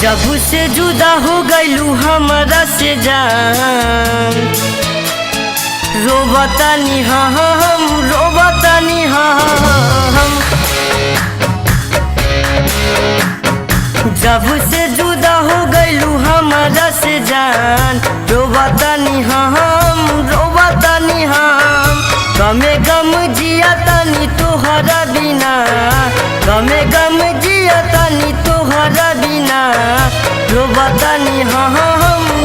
जब से जुदा हो गईलू हमरा से जान, रोबतानी हम, रोबतानी हम। जब से जुदा हो गईलू हमरा से जान, रोबतानी हम, रोबतानी हम। गमे गम जिया तानी तोहरा बिना, गमे गम जिया तानी तोहरा बिना, रोबतानी हम,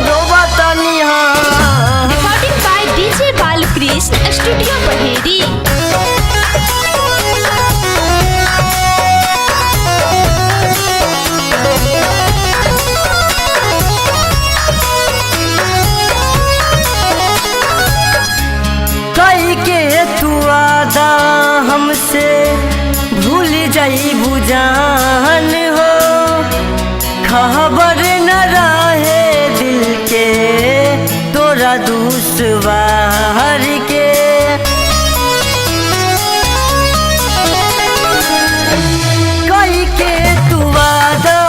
रोबतानी हम। Recording by DJ Balkrishna studio Baheri. कई के तू आदा हमसे भूल जाई बुजान हो, खबर न रहे दिल के तोरा दुश्वार के। कई के तू आदा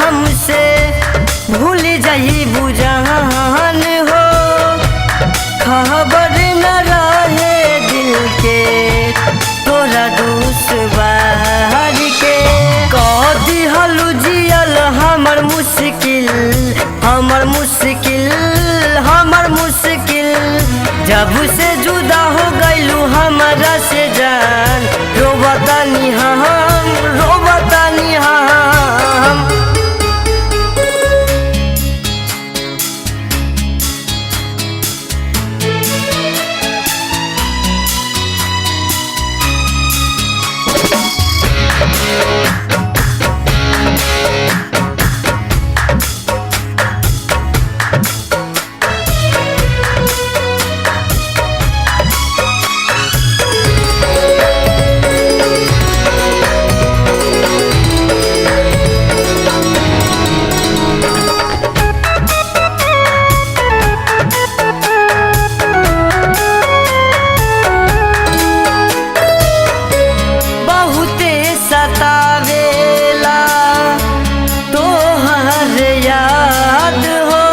हमसे भूल जाई बुजान हो, खबर न रहे दिल के तोरा दुश्वार के। कह दिहलु जियल हमर मुश्किल, हमर मुश्किल, हमर मुश्किल। जब से जुदा हो गईलू हमरा से जान, रोबतानी हम, रोबतानी हम। बहुते सतावेला तोहर याद हो,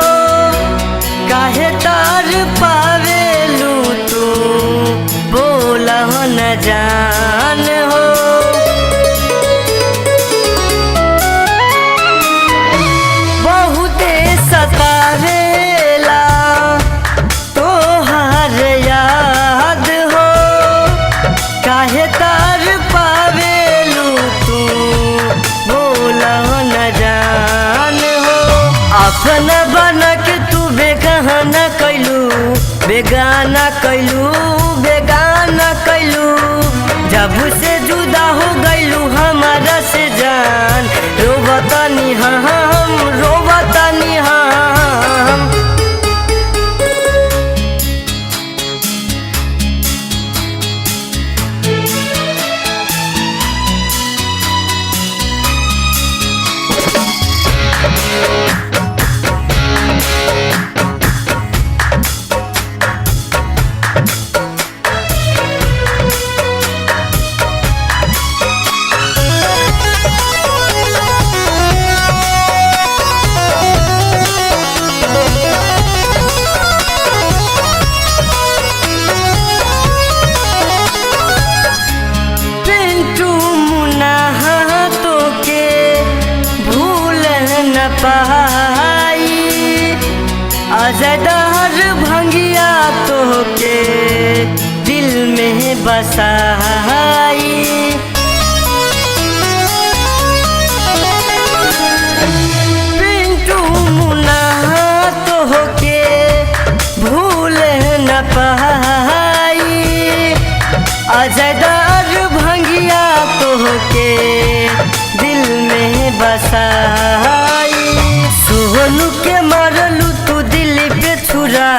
काहे तार पावेलू तू बोलह न जान हो। बहुते सतावेला तोहर याद हो, काहे तार पावेलू तू बोलह न जान हो। अपना बना के तू बेगाना कैलू, बेगाना कैलू, बेगाना कैलू। जब से जुदा हो गईलू हमारा से जान, रोबतानी हम, रोबतानी हम। पिंटू मुन्ना तोके भूल न पाई, अजदर भंगिया तोके दिल में बसाई। पिंटू मुन्ना तोके भूल न पाई, अजदर भंगिया तोहके दिल में बसाई। सोनू के मारलू तू दिल पे छुरा,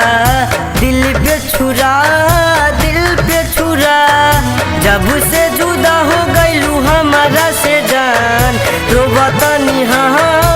दिल पे छुरा, दिल पे छुरा। जब से जुदा हो गईलू हमारा से जान, रोबतानी हम,